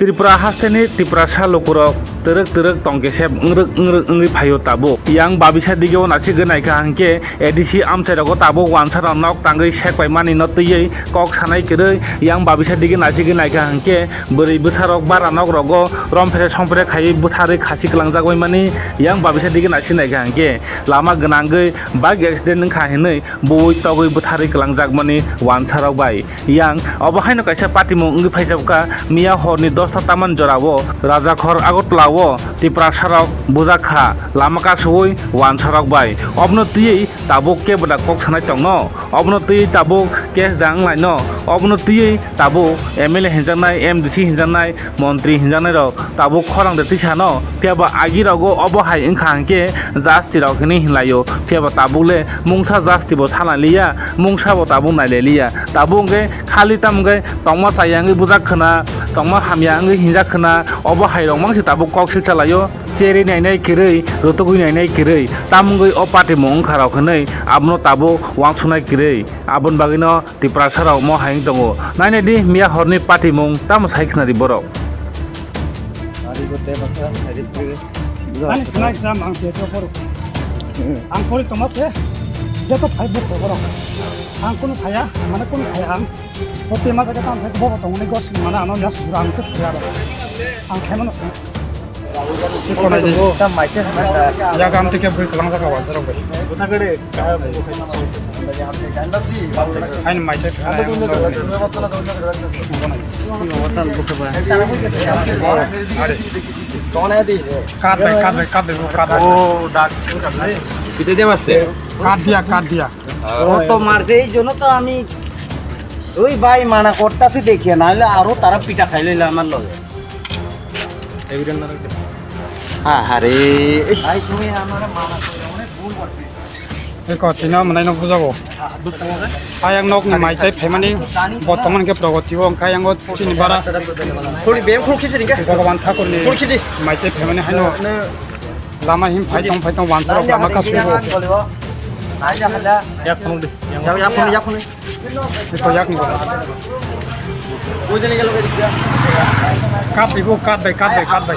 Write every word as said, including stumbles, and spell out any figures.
Tripura hasteni Tiprasa lukurok twrwk twrwk tongkesep wngrwk wngrwk wngwi phaio tabuk. Yang babisa digeo nasigwi naikha hinkhe A D C amchairogo tabuk wansarok nok tangwi sekpaimani no twiwi kok sanai kwrwi. Yang babisa dige nasigwi naikha hinkhe bwrwi bwsarok bara nok rogo romphere somphere khaiwi butharwi khasi kwlangjak bai mani. Yang babisa dige nasigwi naikha hinkhe lama gwnangwi bike accident wngkha hinwi bui togwi butharwi kwlangjakmani wansarok bai. Yang obo haino kaisa patimung wngwi phaijak kha miya horni dosta taman jorao Rajakhor Agartala o Tiprasarok bujak kha lama kasowi wansarok bai. Obono twiwi tabuk kebo da kok sanai tongno. Obono twiwi tabuk case da wnglaino. Obono twiwi tabuk M L A hinjaknai, M D C hinjaknai, montri hinjaknairok tabuk khorang de twisano, phiya ba agirogo obo hai wngkha hinkhe jasti rok hinwi hinlaio, phiya ba tabuk le mungsa jasti bo sanaliya, mungsa bo tabuk nailailiya, tabuk hwnkhe khali tamo hwnkhe tongma chaya wngwi bujak khwna, tongma hamya wngwi hinjak khwna, obo hai rok mangsi tabuk kok silsa laio, cherwi nainai kwrwi, rwtugwi nainai kwrwi, tamo wngwi o patimung wngkha rok hinwi abono tabuk uansuknai kwrwi, aboni bagwino Tiprasa rok mo hai wng tongo. Nainai di miya horni patimung tamo sai khna di borok. Ani khna exam ang peto poro. Ang pori toma se. Joto phai bo poro. Ang kono saya, mane kono saya ang. O tema jaga tam sai bo bo tongni gos mane ano ya sura ang kes kya. Ang sai mano. Iko na di. Tam mai se na. Ya gam te ke bui kalang jaga wa jero bai. Kotha gede. Hain mai se. Are. Kat bai, kat bai, kat bai, kat bai. ও ডাক। পিঠে দিয়ে মারছে। কাট দিয়া, কাট দিয়া। ও তো মারছে, এই জন্য তো আমি ওই ভাই মানা করতেছি দেখিয়া, নাহলে আরো তারা পিটা খাইলো আমার লগে। Evidence na ragde. Aharey, ish. Bhai, tumi amare mana korle, onek bhul korte. Eko, tino manai no bujago. Ayang nok ni mai chai phaimani, botoman ke progoti o, kayang o chini bara. Khuli bem khul khipsi ringke. Bhagwan Thakur ni Khul khipsi. Mai chai phaimani haino. Lama him phai tong, phai tong, wansarok lama kasu bo. Aja hala. Yak phunuk di. Yak, yak phunuk, yak phunuk. Ito yak ni ko. Kat di ko, kat bai, kat bai, kat bai.